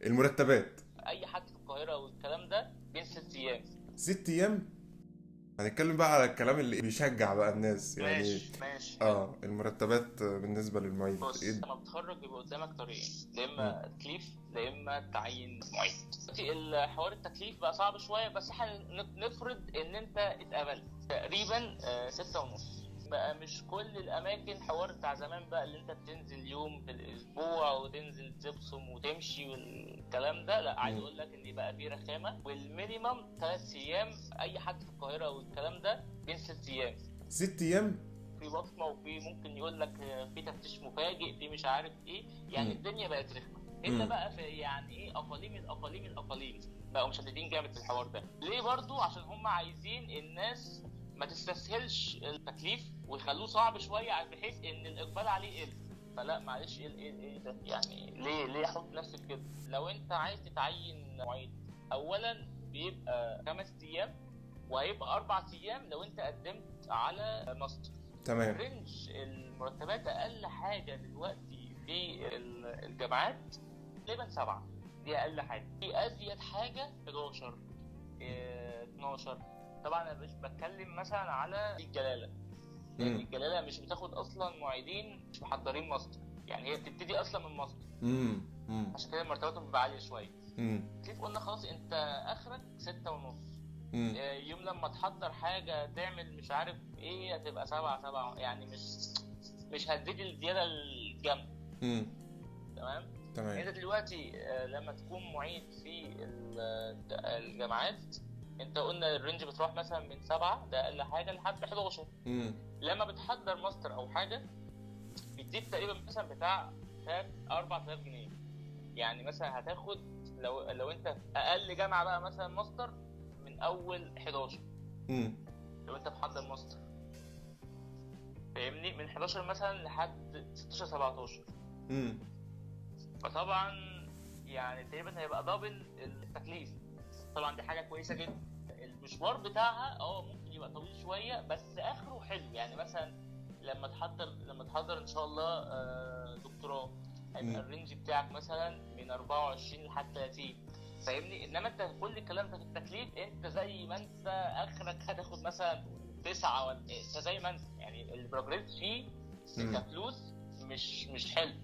المرتبات. اي حد في القاهرة والكلام ده بين 6 ايام. 6 ايام. هنتكلم بقى على الكلام اللي بيشجع بقى الناس يعني. ماشي ماشي، حلو. اه، المرتبات بالنسبة للمعيد. بص، ايه؟ لما بتخرج بيبقى قدامك طريقين، يا اما تكليف يا اما تعيين معيد. دلوقتي الحوار التكليف بقى صعب شويه، بس احنا نفرض ان انت اتقبلت تقريبا 6.5. بقى مش كل الاماكن حوار بتاع زمان بقى اللي انت بتنزل يوم في الاسبوع وتنزل تبصم وتمشي والكلام ده، لا، عايز اقول لك ان بقى في رخامه، وال minimum 3 ايام. اي حد في القاهرة والكلام ده بين 6 ايام. 6 ايام. في بصمة، وفي ممكن يقول لك في تفتيش مفاجئ، في مش عارف ايه، يعني الدنيا بقت رخمة. الا بقى في يعني ايه اقاليم، الاقاليم الاقاليم بقوا مشددين جامد في الحوار ده. ليه برضو؟ عشان هم عايزين الناس ما تستسهلش التكليف ويخلوه صعب شوية بحيث ان الاقبال عليه يقل. فلا معلش، ايه ايه ايه ده يعني؟ ليه احط نفسي في كده؟ لو انت عايز تتعين معيد، اولا بيبقى 5 ايام، وهيبقى 4 ايام لو انت قدمت على ماستر. range المرتبات اقل حاجة دلوقتي في الجامعات تقريبا 7، دي اقل حاجة. في ازيد حاجة 11، 12. طبعا انا مش بتكلم مثلا على الجلاله، لان الجلاله مش بتاخد اصلا معيدين مش محضرين ماستر، يعني هي بتبتدي اصلا من ماستر. عشان كده مرتباتهم بتبقى عالية شوية. كيف قلنا خلاص انت اخرك 6.5. يوم لما تحضر حاجة تعمل مش عارف ايه هتبقى 7، يعني مش هتزيد الزيادة الجامدة. تمام؟ انت دلوقتي لما تكون معيد في الجامعات، انت قلنا ال range بتروح مثلا من 7 ده اقل حاجة لحد 11. لما بتحضر ماستر او حاجة بتزيد تقريبا مثلا بتاع 3-4000 جنيه. يعني مثلا هتاخد لو انت في اقل جامعه بقى مثلا ماستر من اول 11. لو انت بتحضر ماستر، فاهمني، من 11 مثلا لحد 16 17. فطبعا يعني تقريبا هيبقى double التكليف. طبعا دي حاجة كويسة جدا. المشوار بتاعها ممكن يبقى طويل شوية، بس اخره حلو. يعني مثلا لما تحضر ان شاء الله دكتوراه، هيبقى ال range بتاعك مثلا من 24 لحد 30، فاهمني؟ انما انت كل الكلام ده في التكليف، انت زي ما انت اخرك هتاخد مثلا 9 ولا انت زي ما انت، يعني ال progress فيه كفلوس مش حلو.